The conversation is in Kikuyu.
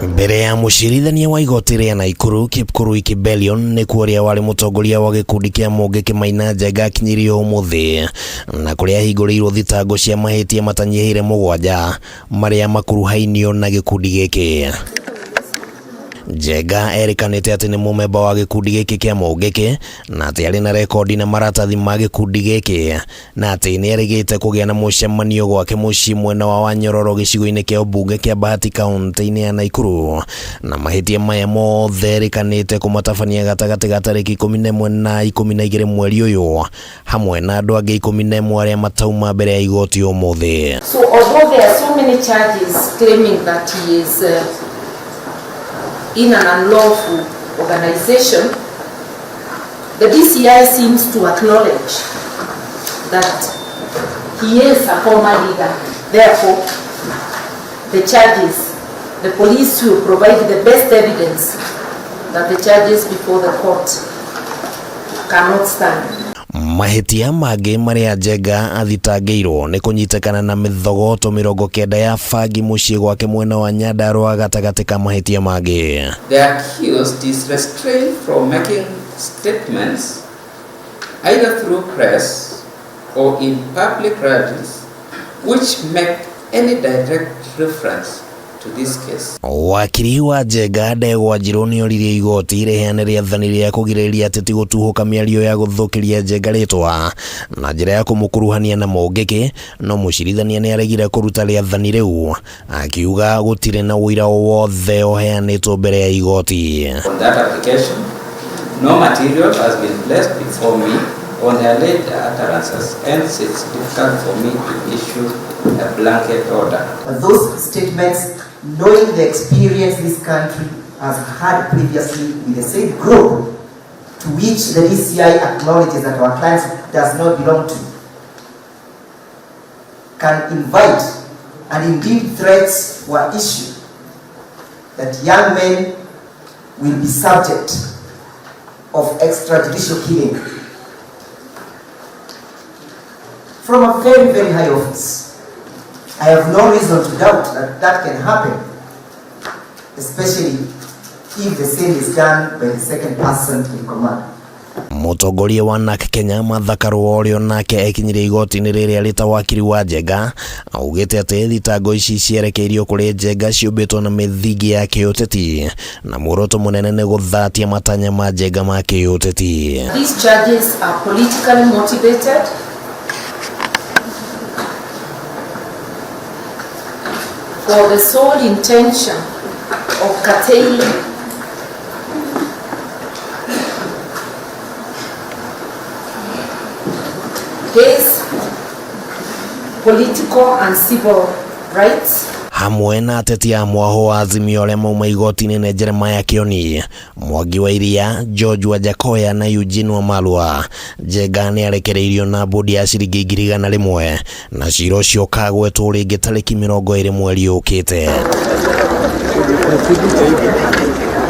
Mbere ya mũcirithania wa igoti rĩa Naikuru Kipkurui Kibelion nĩkuo ũrĩa warĩ mũtongoria wa gĩkundi kĩa Mũngĩkĩ Maina Njenga akinyirio ũmũthĩ na kũrĩa ahingũrĩirwo thitango cia mahĩtia matanyihĩire 7 marĩa makuruhainio na gĩkundi gĩkĩ. Njenga erĩkanĩte atĩ nĩ mũmemba wa gĩkundi gĩkĩ kĩa Mũngĩkĩ na atĩ arĩ na rekondi na maratathi ma gĩkundi gĩkĩ na atĩ nĩ erĩgĩte kũgĩa na mũcemanio gwake mũciĩ mwena wa Wanyororo gĩcigo-inĩ kĩa ũmbunge kĩa Bahati kaunti-inĩ ya Naikuru na mahĩtia maya mothe erĩkanĩte kũmatabania gatagatĩ ga tarĩki 11 na 12 mweri ũyũ hamwe na andũ angĩ 11 arĩa matauma mbere ya igoti ũmũthĩ. So although there are so many charges claiming that he is in an unlawful organization, the DCI seems to acknowledge that he is a former leader. Therefore, the charges, the police will provide the best evidence that the charges before the court cannot stand. Mahĩtia mangĩ marĩa Njenga athitangĩirwo nĩ kũnyitĩkana na mĩthogoto 90 ya bangi mũciĩ gwake mwena wa Nyandarua gatagatĩ ka mahĩtia mangĩ. The accused is restrained from making statements either through press or in public rallies which make any direct reference to this case. Wakiri wa Njenga Ndegwa Njirũ nĩoririe igoti rĩheane rĩathani rĩa kũgirĩrĩria ateti gũtuhũka mĩario ya gũthũkĩria Njenga rĩtwa na njĩra ya kũmũkuruhania na Mũngĩkĩ, no mũcirithania nĩaregire kũruta rĩathani rĩu akiuga gũtirĩ na ũira o wothe ũheanĩtwo mbere ya igoti. On that application, no material has been placed before me on the alleged utterances, hence it's difficult for me to issue a blanket order. But those statements, knowing the experience this country has had previously with the same group to which the DCI acknowledges that our client does not belong to, can invite, and indeed threats were issued, that young men will be subject of extrajudicial killing from a very, very high office. I have no reason to doubt that that can happen, especially if the same is done by the second person in command. Mũtongoria wa NARC Kenya Martha Karua ũrĩa nake ekinyirie igoti-inĩ rĩrĩa rĩta wakiri wa Njenga augĩte atĩ thitango ici cierekeirio kũrĩ Njenga ciũmbĩtwo na mĩthingi ya kĩũteti na muoroto mũnene nĩ gũthatia matanya ma Njenga ma kĩũteti. These charges are politically motivated. For the sole intention of curtailing his political and civil rights. Hamwe na ateti a mwaho wa Azimio arĩa mauma igoti-inĩ nĩ Jeremiah Kioni, Mwangi wa Iria, George Wajackoyah na Eugene Wamalwa. Njenga nĩ arekereirio na bodi ya ciringi 100,000 na cira ũcio ũkagwetwo rĩngĩ tarĩki 20 mweri ũkĩte.